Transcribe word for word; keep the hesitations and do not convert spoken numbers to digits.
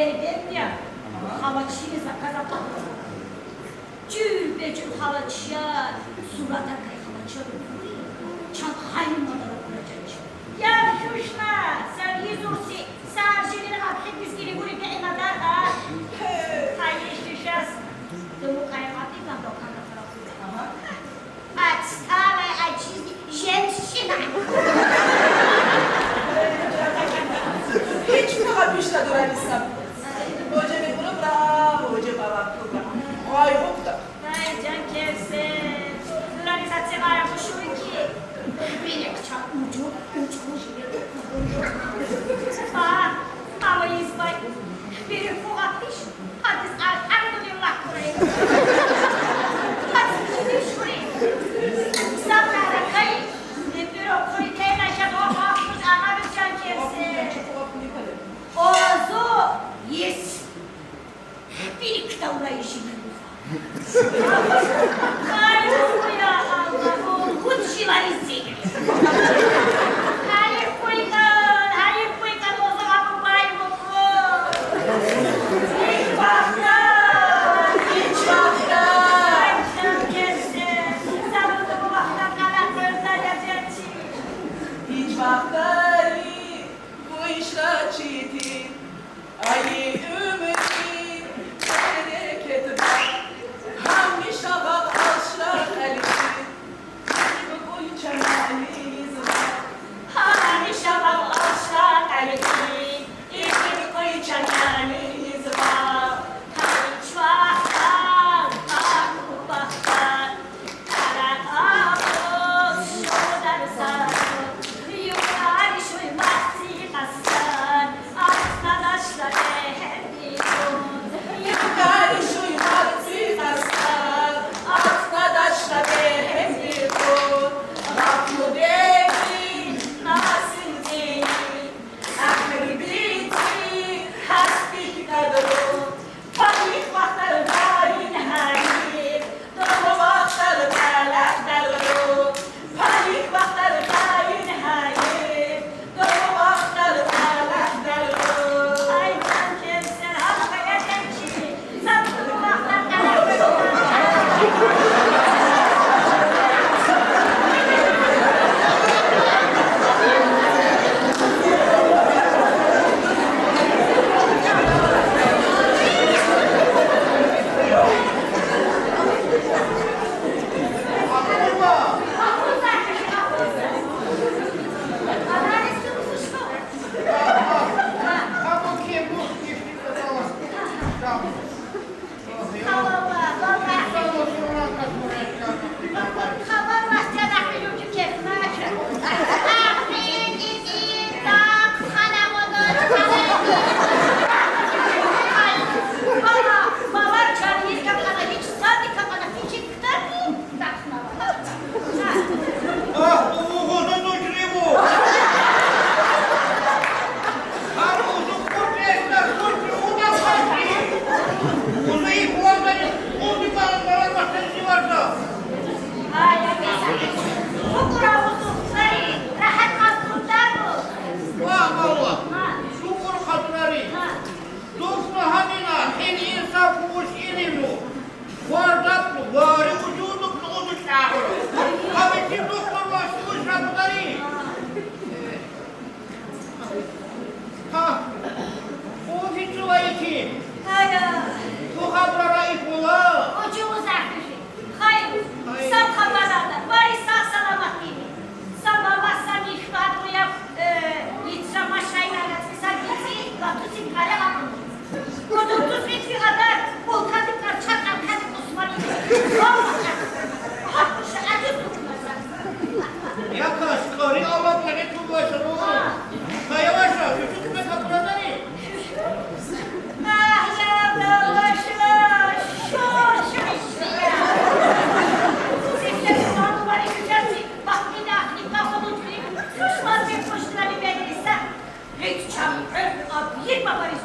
Бедия, халачини заказа патра. Ҷур бе ҷур халачияр, сураткай халачияр. Чанд хайи мадар окура ҷанчи. Я шушна, сар изурси, сар жигина хапхи бизгини гури бе мадар, а? Хайи шушас. Дыму кайгъати гандо кана фараху. Ага. Отсталая от жизни женщина. Ҳеҷ фиқр пешта дорад исам. Воҷа мебурам ра, воҷа бавар кубра. Ой, гукта. Ай, ҷан кевсер. Дурани саци ара бушуй ки. Бинек чан уҷу, уҷу жине. Ба, ама избай. Бири фуға пиш. Ҳадис альҳамдулиллаҳ курай. Ҳадис кини шури. Сабра ракай. Ибиро кури тена шад ва хафуш ана бис ҷан кевсер. Озу ис. Бири китаура иши. Ай, я Аллах, худ шилари зигри. Ай, хуйкан, ай, хуйкан, озу абу бай муку. Ич вахта, ич вахта. Ай, ҷан кевсер, сабуду вахта кала кӧрза я ҷанчи. Ич вахтари бу ишра чити. Ай, уьмуьри берекет ба, ҳамиша ва алша алиши, иб куй чанани изба, ҳамиша ва алша алиши, иб куй чанани изба, ҳамиша ва алша алиши. Ха, уфи чувайки. Ая. Ту хабрара ифула. Очу узахи. Хайр. Хайр. Саб хабарада. Вари сагъ-саламат бими. Саб Аллах сани хатуя, э, итса машайна гаци сабици, гатуси кара абу. Гьич чан гӀурф аб йир бабари